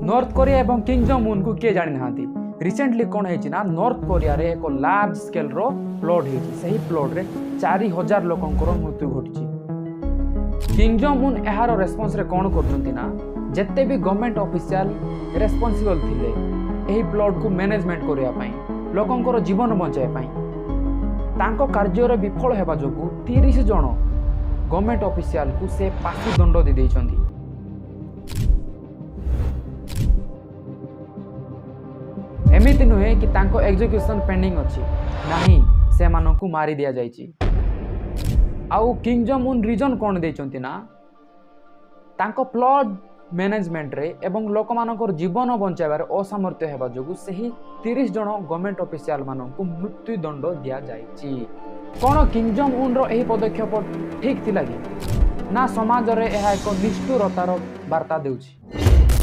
North Korea ଏବଂ king ଜଙ୍ଗ ଉନ୍କୁ କିଏ ଜାଣିନାହାନ୍ତି? ରିସେଣ୍ଟଲି କ'ଣ ହେଇଛି ନା, ନର୍ଥ କୋରିଆରେ ଏକ ଲାର୍ଜ ସ୍କେଲ୍ର ଫ୍ଲଡ୍ ହେଇଛି। ସେହି ଫ୍ଲଡ୍ରେ 4000 ଲୋକଙ୍କର ମୃତ୍ୟୁ ଘଟିଛି। କିଙ୍ଗ ଜଙ୍ଗ ଉନ୍ ଏହାର ରେସ୍ପନ୍ସରେ କ'ଣ କରୁଛନ୍ତି ନା, ଯେତେ ବି ଗଭର୍ଣ୍ଣମେଣ୍ଟ ଅଫିସିଆଲ ରେସ୍ପନ୍ସିବଲ୍ ଥିଲେ ଏହି ଫ୍ଲଡ୍କୁ ମ୍ୟାନେଜମେଣ୍ଟ କରିବା ପାଇଁ, ଲୋକଙ୍କର ଜୀବନ ବଞ୍ଚାଇବା ପାଇଁ, ତାଙ୍କ କାର୍ଯ୍ୟରେ ବିଫଳ ହେବା ଯୋଗୁଁ 30 ଜଣ ଗଭର୍ଣ୍ଣମେଣ୍ଟ ଅଫିସିଆଲକୁ ସେ ଫାଶୀ ଦଣ୍ଡ ଦେଇଦେଇଛନ୍ତି। ଏମିତି ନୁହେଁ କି ତାଙ୍କ ଏକ୍ଜିକ୍ୟୁସନ୍ ପେଣ୍ଡିଂ ଅଛି, ନାହିଁ, ସେମାନଙ୍କୁ ମାରି ଦିଆଯାଇଛି। ଆଉ କିଙ୍ଗ ଜଙ୍ଗ ଉନ୍ ରିଜନ୍ କ'ଣ ଦେଇଛନ୍ତି ନା, ତାଙ୍କ ଫ୍ଲଡ୍ ମ୍ୟାନେଜମେଣ୍ଟରେ ଏବଂ ଲୋକମାନଙ୍କର ଜୀବନ ବଞ୍ଚାଇବାରେ ଅସାମର୍ଥ୍ୟ ହେବା ଯୋଗୁଁ ସେହି 30 ଜଣ ଗଭର୍ଣ୍ଣମେଣ୍ଟ ଅଫିସିଆଲମାନଙ୍କୁ ମୃତ୍ୟୁଦଣ୍ଡ ଦିଆଯାଇଛି। କ'ଣ କିଙ୍ଗ ଜଙ୍ଗ ଉନ୍ର ଏହି ପଦକ୍ଷେପ ଠିକ୍ ଥିଲା କି ନା ସମାଜରେ ଏହା ଏକ ନିଷ୍ଠୁରତାର ବାର୍ତ୍ତା ଦେଉଛି?